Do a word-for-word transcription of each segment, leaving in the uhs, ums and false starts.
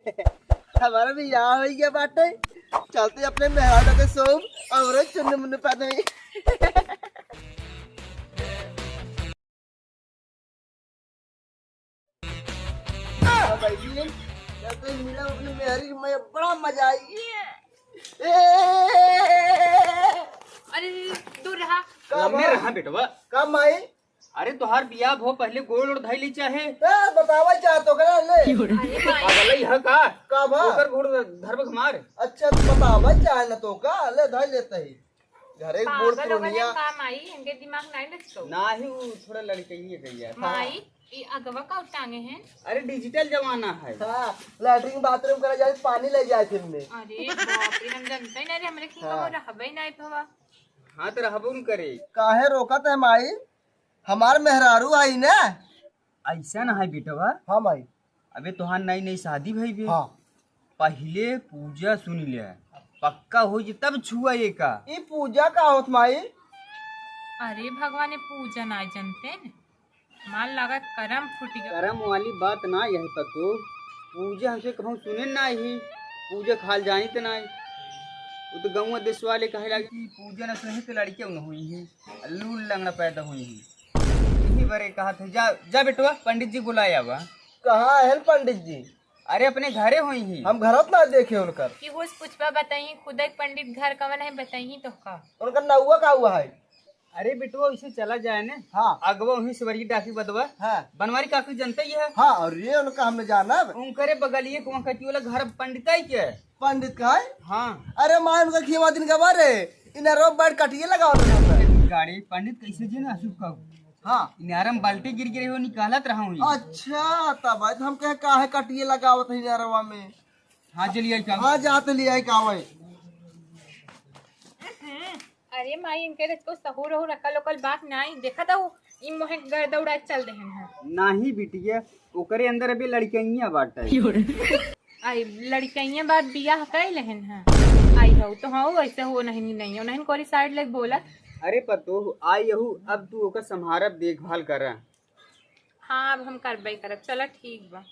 हमारा बियाह होइ गया बाटे, चलते अपने मेहरारू के सोब और चुन्नू मुन्नू पा दे। हाँ भाई जी, जब तो मिला अपने मेहरी में बड़ा मजा आई। ए! अरे, दूर रहा। का लम्बे बा? रहा बेटवा। का माई? अरे, तोहार बियाह भो, पहले गोड़ ओड़ धइली चाहे। ए, बतावा चाहत हो का ले? अरे माई। पागलई है का? का बा? ओकर गोड़ धरबक मार। अच्छा, तो बतावा चाहे न तो का, ले धइ लेते ही। घरे एक बूढ़ पागल हो गए पुरनिया। हैं का माई? इनके दिमाग नहीं लचको। नाही, उ थोड़ा लड़कइये गइया। माई, ई अगवा का टांगे हैं? अरे, digital जमाना है। हाँ, latrine bathroom करा जाए, पानी ले जाए फिर में। अरे बाप रे, हम जानते ही नहीं रे, हमरे खींचा हाँ। वो रहबे नहीं भवा। हाँ, तो रहबो न करे। काहे रोकत है माई? हमार मेहरारू आई ना। ऐसा ना है बेटवा। हाँ माई। अबे तोहार नई नई शादी भई बे। हाँ। पहिले पूजा सुन ले, पक्का हो जे तब छुआ ये का। ई पूजा का होत माई? अरे भगवान, ये पूजा ना जानते न, मार लागत करम फूट गया। करम वाली बात ना यही पतो, पूजा हमसे कहूँ सुने ना ही, पूजा खाल जानी त ना। वो तो गौवा देश वाले कहे लगे कि पूजा न सुने तो लड़कियाँ न हुई ही, लूल लंगड़ा पैदा हुई ही। यही बरे कहा था, जा, जा बेटवा, पंडित जी बुलाया बा। कहाँ है पंडित जी? अरे, अपने घरे होई ही। हम घरत ना देखे उनकर। कि होश पुछबा बताई, खुद एक पंडित घर कवन है बताई तो का? उनकर नौवा का हुआ है? अरे बेटवा, उसे चला जाए ने। हाँ। अगवा वहीं से वर्गी डाकी बदवा। हाँ। बनवारी काकी जनते ही है। हाँ, और ये उनका हमने जानब। उनकरे बगलिए को वहाँ कटी वाला घर पंडित है क्या? पंडित का है? हाँ। अरे माँ, उनका खीमा दिन का बारे, इन्हें रोब बैठ कटिए लगाओ तो। गाड़ी पंडित कैसे जी ना अशुभ का? हाँ। इनारम बाल्टी गिर गिरे हो, निकालत रहा हूँ। अच्छा, तब आज हम कहे काहे कटिए लगावत है इनारवा में। हाँ, चलिए आई का। हाँ, जात ले आई का भाई। अरे माई, इनके तो सहूर हो, अकल उकल बात नाई। देखा था वो, ई मोहे गर्दा उड़ा चल देहन है। नाही बिटिया, ओकरे अंदर अभी लड़कइया बाटे। आई लड़कइया बात बियाह कइ लेहन है। आई हो तो हाँ, वैसे हो नहीं, नहीं हो नहीं, कोरी side लेके बोला। अरे पतोह, आई यहू, अब तू ओकर संभारब, देखभाल करा। हाँ, अब हम करबे करब। चला ठीक बा।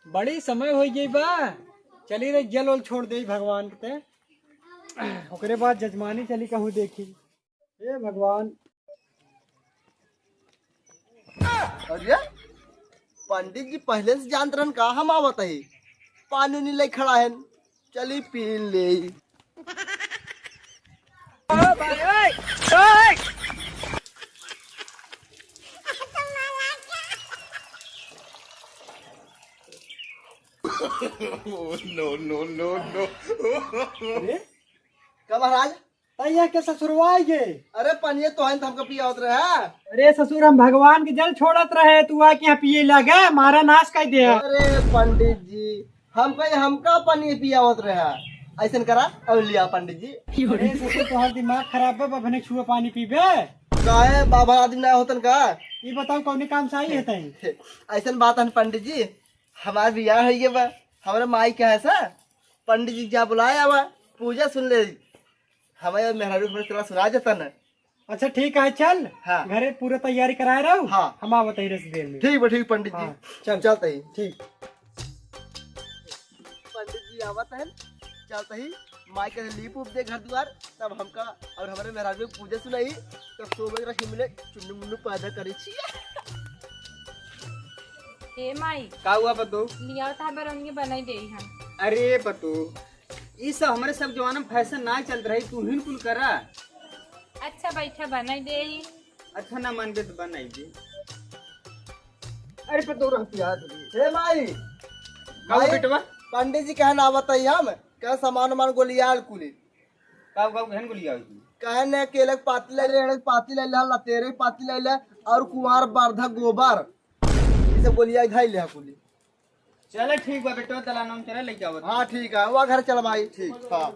बड़ी समय होइ गई बा, चली रे जल उल छोड़ देई भगवान के ते। ओकरे बाद जजमानी चली कहूँ देखी। हे भगवान। अरे, पंडित जी पहले से जानत रहन का हम आवत है? पानी उनी ले खड़ा है, चली पी ले। No, no, no, no। अरे, का महाराज? तैया के ससुरवा आइगे। अरे पनिया तो है, हमका पियावत रहे। अरे ससुर, हम भगवान के जल छोड़त रहे, तू आके यहाँ पिए लागे, मारा नाश कर दे। अरे पंडित जी, हमका, हमका पनिया पियावत रहे, ऐसन करा और लिया पंडित जी। अरे ससुर, तोहार दिमाग खराब बा, बभने छुआ पानी पीबे। काहे बाबा आदमी ना होतन का? ये बताओ कौने काम से आई है तैं? ऐसन बात है पंडित जी, हमार बियाह होइ गया बा, हमारे माई कहे सा पंडित जी जा बुलाया बा, पूजा सुन ले। हमारे मेहरारू में थोड़ा सुना देता ना। अच्छा ठीक है, चल। हाँ। घरे पूरा तैयारी कराए रहो। हाँ। हम आवत ही रस देर में। ठीक बा, ठीक पंडित जी। हाँ, चल। चलते ही। ठीक। पंडित जी आवत हैं, चलते ही माई के लीप उप दे घर द्वार, तब हमका और हमारे मेहरारू के पूजा सुनाई, तब सोबे रखी मिले चुन्नू मुन्नू पैदा करी छी। ए माई। का हुआ पतू? लिया था बरौनी बनाई दे हम। अरे पतू, ई सब हमरे सब जमाना में फैशन ना चलत रही, तू हिन कुल करा। अच्छा बैठा बनाई दे। अच्छा ना मानबे तो बनाई दे। अरे पतू रह पिया दे। हे माई, का माई, बेटवा? पंडित जी कहन आवत है हम, कह सामान वामान गोलियाल कुली। का का कहन गोलियाल कुली? कहन ने केले के पाती ले ले, के पाती ले ले, लतेरे के पाती ले ले, और कुंवार बरधा गोबर, ये सब गोलियाल धाई ले कुली। चला ठीक बा बेटवा, दलानों में चला लेके आवत। हाँ ठीक है, वह घर चल भाई। ठीक। हाँ।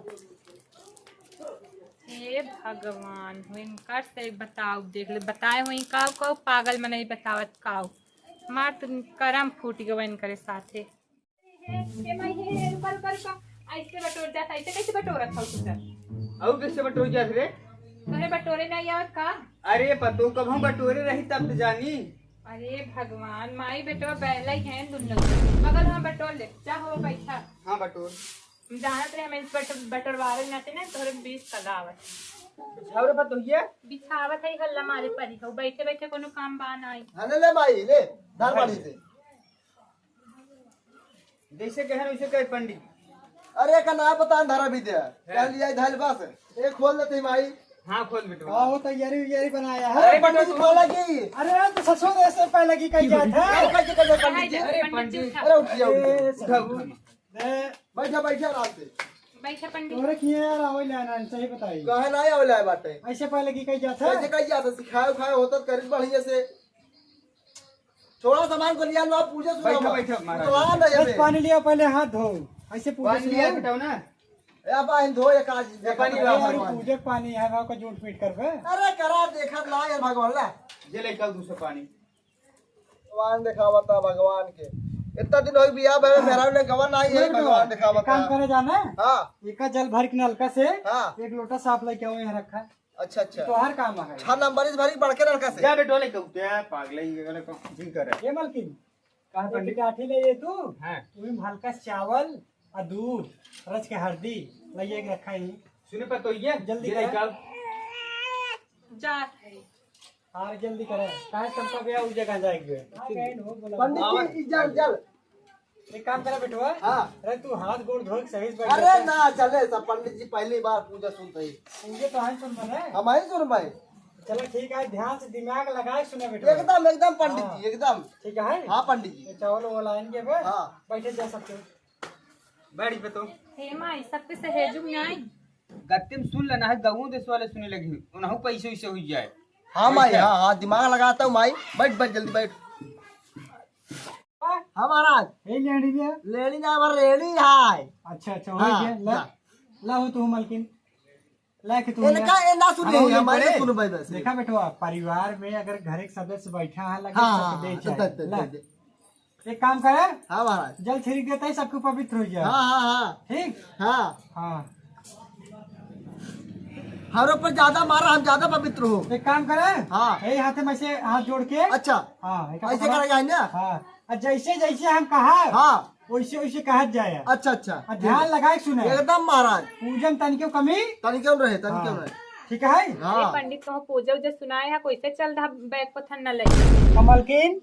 हे भगवान हो, इनकर से बताओ, देख ले, बताए हुई काव काव, पागल मनई बतावत काव, मार तो करम फूट गवा इनकरे साथे। हे, हे माई, हे, हे, रुका, रुका, रुका, ऐसे बटोर जाता, ऐसे कैसे बटोरत हो तू सब? और कैसे बटोर जात रे? तो अरे बटोरे नहीं आवत का? अरे पतो, कब हम बटोरे रही तब तो जानी। अरे भगवान, माई बेटवा बैला ही हैं दुनो। बगल हम बटोर ले, जा हो बैठा। हाँ बटोर। हम जानत रहे, हमें बट-, बटोरवावे नाते ना तोहरे बीच सदा आवत है। बिछाओ रे पतोहिया। बिछावत है, हल्ला मारे परी हो, बैठे बैठे कोनो काम बा नाई। हाँ, ले, ले माई, ले, धर बाड़ी से। जैसे कहे ना, वैसे कहे पंडित। अरे, का ना पता अंधारा विद्या। है। कह लिया, धैल बस। एक खोल देते ही माई। हाँ, खोल बेटवा। हाँ, वो तैयारी वैयारी बनाया है। अरे, पंडित जी, खोला की? अरे, तो ससुर ऐसे पहले की कही जात है। अरे, कैसे, कैसे पंडित जी? अरे, पंडित जी, उठा। अरे, उठ जाओ, उठ जाओ। ए, उठा, उठा। ए, बैठा, बैठा आराम से। बैठा पंडित। तोहरे किए यार आवै ला ना, सही बताई। काहे ना आवै ला बाटे? ऐसे पहले की कही जात है? कैसे कही जात है? सिखाए उखाए होता तो करीब बढ़िया से। थोड़ा सामान को लिया लो, आप पूजा सुनाओ। बैठो, बैठो, महाराज। तो आ ना बस ये। पानी लिया, पहले हाथ धो। ऐसे पूजा पानी लिया, सुनाओ। बेटा ना। ए, आप आइन धो, एक आज ये पानी देखा ला, अरे, भगवान। पूजा पानी है, वहाँ का झूठ पीट कर बे। अरे, करा देखा ला, ये भगवान ला। ये ले चल दूसरा पानी। भगवान देखावता भगवान के। इतना दिन होई बियाह भवे, मेहरारू ने गवा ना आई है, सुनो, भगवान देखावता। काम करे जाना? हाँ। एका जल भर के नलका से हाँ। एक लोटा साफ लेके आओ, यहाँ रखा। अच्छा, अच्छा। तोहार काम है। छह नंबर इस भरी बड़के नलका से। जा बेटो, ले कहते हैं, पागल ही, ये वाला काम झिंग करे। ये मलकिन, कहाँ एक पंडित? काठी ले ये तू, हाँ। तू ही हल्का चावल और दूध, रच के हल्दी, ले ये रखा ही। सुने पर तो ये, जल्दी ये कर। निकाल। जा। अरे जल्दी करे, काहे सबका ब्याह उस जगह जाएके बे? पंडित जी, जल, जल। एक काम करे बेटवा। हाँ। अरे तू हाथ गोड़ धो के सही से बैठ अरे जा। ना चले, सब पंडित जी पहली बार पूजा सुनते ही। पूजा तो हम सुन बने। हम ही सुन भाई। चलो ठीक है, ध्यान से दिमाग लगाए सुने बेटवा। एकदम, एकदम पंडित हाँ। जी, एकदम। ठीक है? हाँ पंडित जी। ये चावल वो लाइन के बे। हाँ। बैठे जा सकते हो। बैठ पे तो। हे माई, सबके सहेजू में आई। गत्ते में सुन लेना है, गऊ देश वाले सुने लगी, उन्हों पैसे वैसे हुई जाए। हाँ माई, बैठ जा। हाँ, हाँ, दिमाग लगाता हूँ माई, बैठ, बैठ, जल्दी बैठ। हाँ महाराज। हे लेडी भैया। लेडी ना, हमार रेडी है। अच्छा, अच्छा, हो हाँ, गया। ला, ला। ला हो तू मलकिन। ला के तू इनका ना। ए ना सुने, हम लोग हमारे बड़े। सुनो भाई बस। देखा बेटवा, परिवार में अगर घर एक सदस्य बैठा है, लगे हाँ, सबके दे हाँ, चाहे। दे, दे, ला। दे, दे। एक काम करे, हाँ महाराज। जल छिड़क देता है, सबके पवित्र हो जाए। हाँ, हाँ, हाँ। ठीक? हाँ। हाँ। हमरे ऊपर ज्यादा मारा, हम ज्यादा पवित्र हो। एक काम करे, हाँ। यही हाथे में से हाथ जोड़ के। अच्छा। हाँ, एक ऐसे पकड़ा। करा जाए ना? हाँ। और जैसे जैसे हम कहा, हाँ। वैसे वैसे कहत जाए। अच्छा, अच्छा। और ध्यान लगाए सुने। एकदम महाराज। पूजन तनिको कमी। तनिको रहे, तनिको हाँ। रहे। ठीक है? हाँ। अरे पंडित, तुम पूजा उजा सुनाए है, कैसे चल रहा बैग पत्थर न लगे? कमलकिन,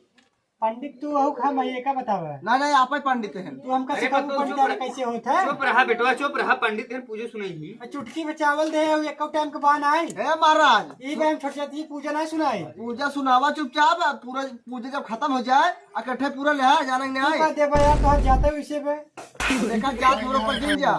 पंडित तू हो, हम ये का बतावे? ना, ना, आप ही पंडित हैं। तू हमका अरे, सिखाऊ बस तू पंडित चुप वाला रह। कैसे होत है? चुप रहा बेटवा, चुप रहा, पंडित हैं, पूजे सुनाई ही। आ, चुटकी में चावल दे, हो एको टाइम के बान आए। हे महाराज। ई बे हम छोट जाती पूजा ना सुनाई। पूजा सुनावा चुपचाप, आ पूरा पूजा जब खत्म हो जाए, इकट्ठे पूरा ले आ, जाने के नहीं तू आए। का देबा यार, तोहर जाते हो इसे बे। देखा, जात मेरे ऊपर दिन जा।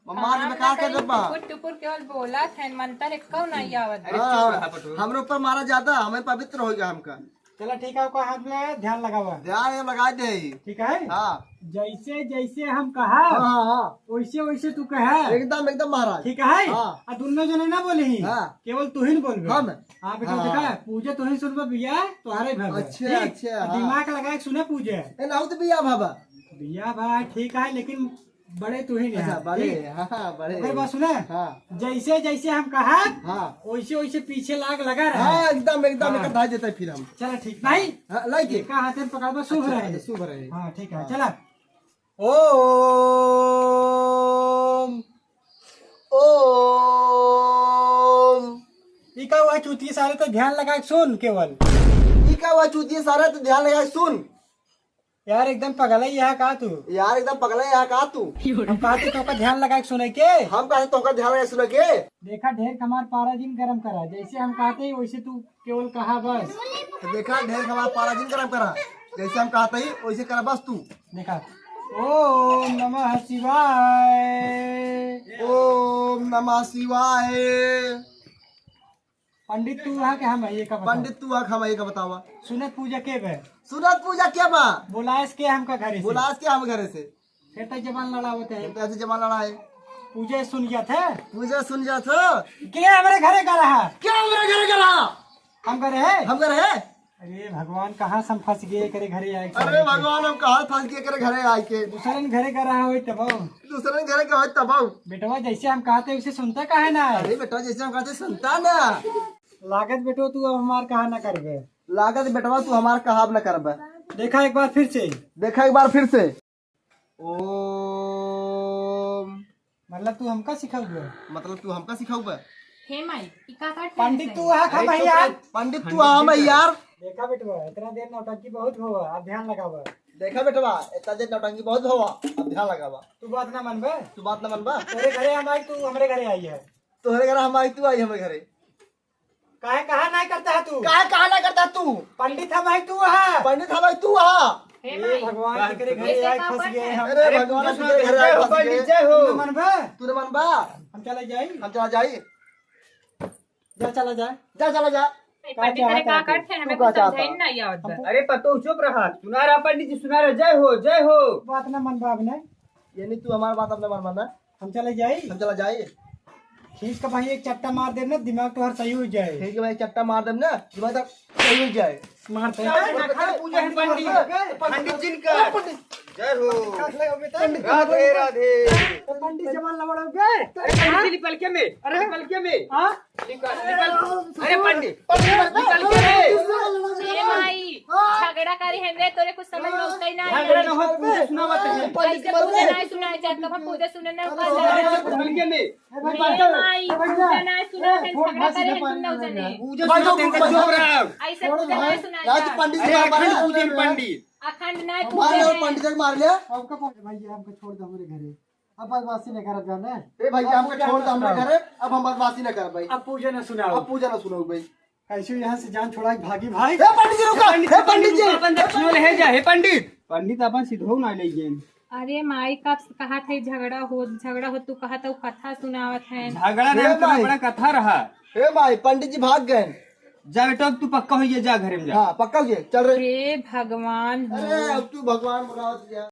मार में का कर देबा? टुकुर टुकुर केवल बोला थे, मंत्र एको नहीं आवत। अरे, हाँ, चुप रहा, पटुआ। हमरे ऊपर मारा जाता, हमें पवित्र हो गया हमका। चला ठीक है, ओकर हाथ में ध्यान लगावा। ध्यान ये लगा दे। ठीक है? हाँ। जैसे जैसे हम कहा, हाँ, हाँ, हाँ। वैसे वैसे तू कहे। एकदम, एकदम महाराज। ठीक है? हाँ। आ दुनो जने ना बोले ही। हाँ। केवल तू ही न बोलबे। हम? हाँ बेटा, हाँ। देखा, पूजे तू ही सुनबे, बिया तोहरे भवे। अच्छा, ठीक? अच्छा, आ हाँ। दिमाग लगा के सुने पूजे। ए, ना हो तो बिया बाबा। बिया भाई ठीक है, लेकिन बड़े तू ही नहीं अच्छा, है, बड़े, ठीक? हाँ, हाँ, बड़े। ओकर बाद सुने? हाँ। जैसे जैसे हम कहा, हाँ। वैसे वैसे पीछे लाग लगा रहा। हाँ, एकदम, एकदम, हाँ। एकदम धार देता है फिर हम। चला ठीक, नहीं? हाँ, लाइके। एका हाथे में पकड़बा, शुभ अच्छा, रहे। अच्छा, शुभ रहे। हाँ, ठीक है, हाँ। चला। ओम, ओम। ई का हुआ चूतिया सारे, तो ध्यान लगा के सुन केवल। ई का हुआ चूतिया सारे, तो ध्यान लगा के सुन। यार, एकदम पगला ही है का तू? यार, एकदम पगला ही है का तू? हम कहते तोका ध्यान लगा के सुने के। हम कहते तोका ध्यान लगा के सुने के। देखा, ढेर हमार पारा जिन गरम करा, जैसे हम कहते ही वैसे तू केवल कहा बस। तो देखा, ढेर हमार पारा जिन गरम करा, जैसे हम कहते ही वैसे करा बस तू। देखा, ओम नमः शिवाय। ओम नमः शिवाय। पंडित तू हा के हम ये का बतावा? पंडित तू हा के हम ये का बतावा? सुनत पूजा के बे? सुनत पूजा के बा? बोलायस के हमका घरे से? बोलायस के हम घरे से? फिर तक जबान लड़ावत है। फिर तक ऐसे जबान लड़ाए। पूजा सुन गया था? पूजा सुन गया था? के हमरे घरे का रहा? के हमरे घरे का रहा? हम घरे है? हम घरे है? अरे भगवान, कहाँ से हम फँस गए एकरे घरे आए के अरे सारे के। भगवान, हम कहाँ फँस गए एकरे घरे आए के? दूसरन घरे का रहा होई तबौ। दूसरन घरे का होई तबौ। बेटवा, जैसे हम कहते वैसे सुनता काहे ना है? अरे बेटवा, जैसे हम कहते सुनता ना। लागत बेटवा, तू अब हमार कहा ना करबे। लागत बेटवा, तू हमार कहा अब ना करबे। देखा एक बार फिर से। देखा एक बार फिर से। ओम। मतलब तू हमका सिखाउबे? मतलब तू हमका सिखाउबे? हे माई, ई का काट पंडित तू आ, खा अरे भाई चुप यार। रह, पंडित तू पंडित आ, जी भाई का। यार। देखा बेटवा, इतना देर नौटंकी बहुत होवा, अब ध्यान लगावा। देखा बेटवा, इतना देर नौटंकी बहुत होवा, अब ध्यान लगावा। तू बात ना मनबे? तू बात ना मनबा? तोरे घरे हम आई, तू हमरे घरे आई है। तोहरे घरे हम आई, तू आई हमरे घरे। काहे कहा नहीं करता है तू? काहे कहा नहीं करता तू? पंडित हम आई, तू आ। पंडित हम आई, तू आ। हे ए माई, भगवान, केकरे घरे कैसे आए का फंस गए हम। अरे अरे भगवान, पूजा केकरे घरे आए फंस गए। पंडित जय हो। तू न मनबा? तू न मनबा? हम चला जाई। हम चला जाई। जा चला जा। जा चला जा। पंडित का अरे का चाहता है करते हैं, तू? हमें तू कुछ का समझाई चाहता? नहीं आवत बा। अरे पतो चुप रहा, सुना रहा पंडित जी, सुना रहा, जय हो, जय हो। बात ना मनबा अब नहीं। यानी तू हमार बात अब ना मनबा ना? हम चला जाई। हम चला जाई। खींच के भाई एक चट्टा मार देब ना, दिमाग तोहर सही हो जाए। खींच के भाई एक चट्टा मार देब ना, दिमाग तोहर सही हो जाए। मार दे। अरे, अरे, पूजा है पंडित, अरे, पंडित जी का। अरे, पंडित। जय हो। पंडित। राधे, राधे। तो पंडित जवान लवड़ोगे। अरे, पंडित जी, पलके में। अरे, पलके में। हाँ? निकल, निकल। अरे, पंडित। निकल के रे। ए माई, झगड़ा करे हैं रे, तोरे कुछ समझ में उतई ना झगड़ा आया। ना हो, पूजा सुनावत है। कैसे पूजा ना सुनाए जात, कब हम पूजा सुने ना पाए। निकल के रे। ए माई, पूजा ना सुनाए, झगड़ा करे हैं तुम नौ जने। पूजा सुनावत है, चुप रहो। ऐसे पूजा ना सुनाए जात। पंडित जी मार रहे हैं। अखंड ना मार पूजा ले, है। पंडित जी मार ले। हमका पहुंच भैया, हमको छोड़ दो हमरे घरे। अब बदमाशी न करब जाने। ए भैया, अब हमको पूजा छोड़ दो ना हमरे सुनाओ। घरे, अब हम बदमाशी न करब भाई। अब पूजा न सुनाओ। अब पूजा न सुनाओ भाई। कैसे यहाँ से जान छुड़ा के भागी भाई? ए पंडित जी रुका, ए पंडित जी। अपन दक्षिणा ले जा, हे पंडित। पंडित अपन सिधो ना ले गए। अरे माई, कब से कहा था झगड़ा हो, झगड़ा हो, तू कहा था कथा सुनावत है। झगड़ा ए नहीं, भाई। बड़ा कथा रहा। ए भाई, पंडित जी भाग गए। जा बेटा, अब तू पक्का होइए, जा घरे में जा। हाँ, पक्का होइए, चल रे। हे भगवान हो। अरे, अब तू भगवान बनावत जा।